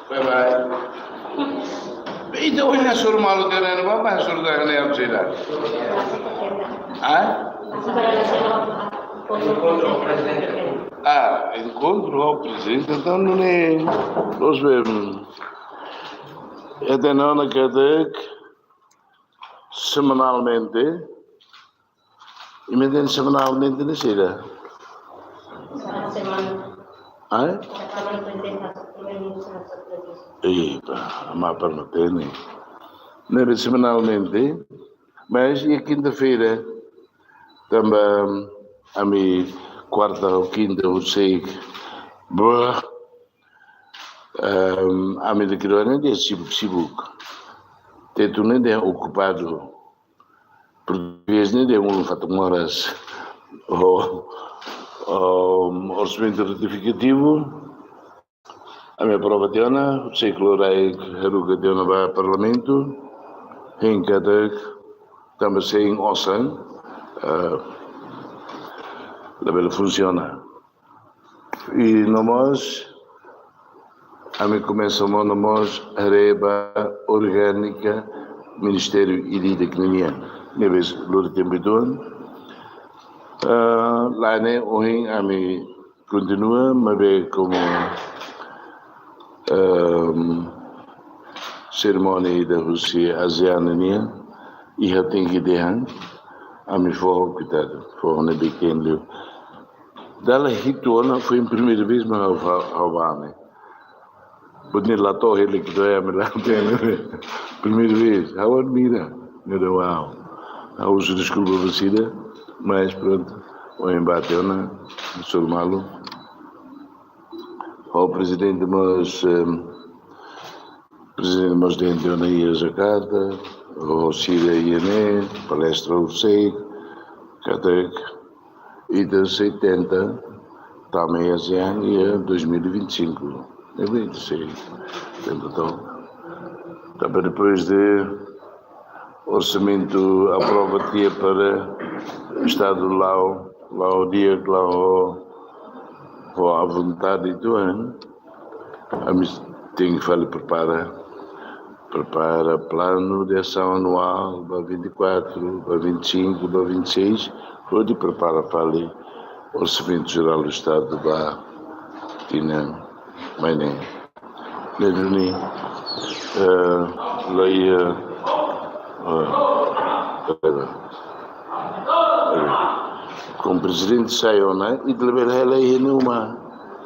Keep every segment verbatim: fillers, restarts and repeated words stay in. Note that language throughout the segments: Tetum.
Bye bye. Ita ohin hasoru malu tiha ona, ba, ba hasoru tiha ona, ya, sida. Ah? Ah, enkontru ho prezidente, entaun, ne'e, loos, bem. Ita hatene ona katak semanalmente, imi hatene semanalmente ne'e sida? Semana. Ai? Semana prezidente. Epa, ama para não ter, né? Ne'ebé semanalmente, mas iha kinta-feira, tanba ami kuarta ou kinta, ou sei, boa, ehm, ami daki rua ne'e dehan sibuk-sibuk. Tetun ne'e dehan okupadu. Portugés ne'e dehan ulun fatuk moras. O, o orsamentu retifikativu, ami aprova tiha ona, sei klora e haruka tiha ona ba Parlamentu, hein katak, tanba sein osan, eh, labele funsiona. I no mós, ami komesa mós, no mós, haree ba orgánika, ministériu ida-idak ninian. Ne'ebé lori tempu uitoan. Ah, la'ós ne'e, ohin ami kontinua, maibé komu, ehm, serimónia ida husi ASEAN nian, iha tenke dehan, ami fó, koitadu, fó ne'ebé ken liu. Dala hitu ona foin primeira vez mak ha'u, ha'u bá ne'e. Buat ne'e la to'o hela ki'ik, ami la hatene. Primeira vez, ha'u admira. Ne'e dehan, wow. Ha'u husu deskulpa ba sira, mas prontu. Ohin bá tiha ona, hasoru malu. Ho prezidente mós, em, prezidente mós dehan tiha ona iha Jakarta, ho sira iha ne'e, palestra husi, katak, ita sei tenta tama iha ASEAN iha dois mil e vinte e cinco. Ne'ebé ita sei tenta, entaun. Tanba depois de orsamentu aprova tiha para Estadu la'o, la'o di'ak, la'o ho, ho à vontade uitoan, ami tenke fali prepara, prepara planu de asaun anuál ba vinte e quatro, ba vinte e cinco, ba vinte e seis, hodi prepara fali orsamentu jerál do Estadu ba tinan mai ne'e. Ne'e duni, eh, la iha, eh, eh, eh, komu prezidente sai ona, ita labele hela iha ne'e uma,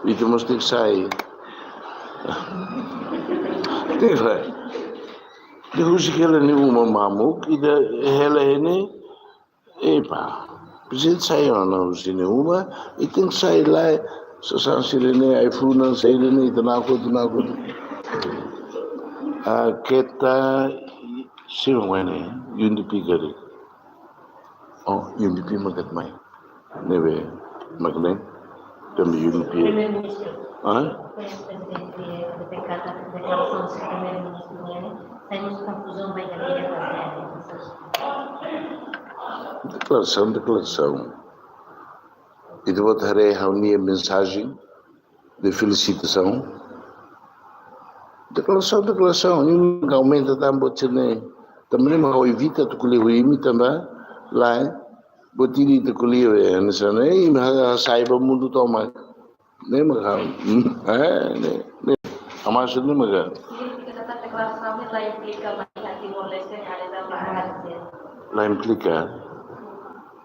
ita mós tenke sai. Tenke sai. Depois hela iha ne'e uma mamuk, ita hela iha ne'e, epa, prezidente sai ona husi ne'e uma, i tenke sai lai, sasán sira-ne'e, ai-funan sira-ne'e, ita nakon, ita nakon. Ah, keta, sira mai ne'e, UNDP karik. Oh, UNDP mak atu mai. Ne'ebé, mak ne'e, tanba UNDP. Primeiru-Ministru. Hã? Prezidente deklara, deklarasaun husi Primeiru-Ministru ne'e, sai mós konfuzaun ba ita-nia. Deklarasaun, deklarasaun. Ita-boot haree ha'u-nia mensajen de felisitasaun. Deklarasaun, deklarasaun. Imi aumenta tan buat sira-ne'e. Tanba ne'e mak ha'u evita atu ko'alia ho imi tanba lae, buat ida ita ko'alia, eh, hanesan ne'e, imi ha-, hasai ba mundu tomak. Ne'e mak ha'u. Eh, ne'e, ne'e. Maksud ne'e mak ha'u. Signifika katak deklarasaun ne'e la implika ba iha Timor-Leste nia área tanba ASEAN. La implika.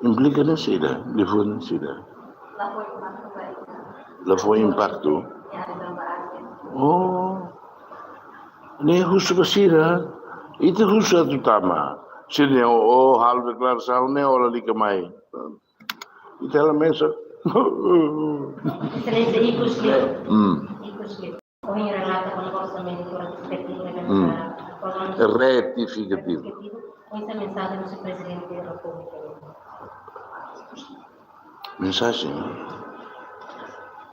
Implika ne'e saida, liafuan ne'e saida. La fó impaktu ba ita. La fó impaktu. Nia área tanba ASEAN. Oh. Ne'e husu ba sira. Ita husu atu tama. Sira-ne'e, oh, halo deklarasaun ne'e, oh, lalika mai. Ita la mesak. Exelénsia, ikus liu. Hmm. Ikus liu. Ohin relata kona-ba orsamentu retifikativu, hmm, retifikativu. Retifikativu. Oinsá mensajen husi Prezidente Repúblika? Mensajen?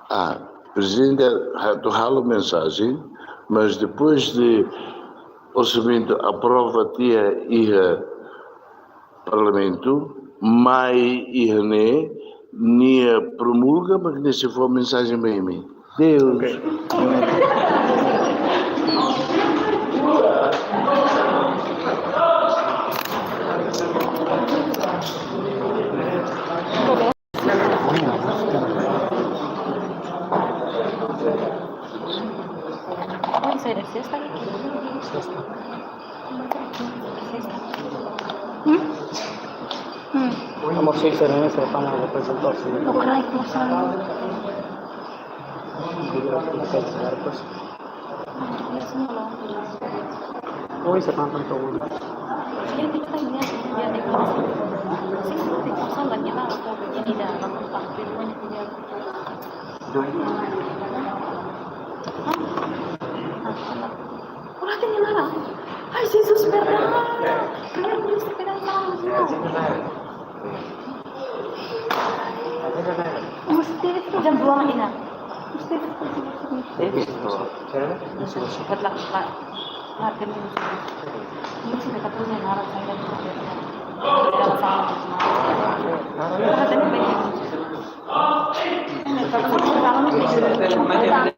Ah, Prezidente atu halo mensajen, mas depois de orsamentu aprova tiha iha Parlamentu, mai iha ne'e, nia promulga, mak nia sei fó mensajen ba imi. Deus. Ontem saí da sexta, né? Sexta. Hum? Hum. Amor, sei se não, se fala, depois eu posso. O caralho, como se chama? Hoy se cantan todo. Ora tem lá. Ai, Jesus, perdão. Primeiro ministro perdão. Mesti jam dua ini. Mesti. Betul. Betul. Betul. Ini sudah kata punya ngarang saya.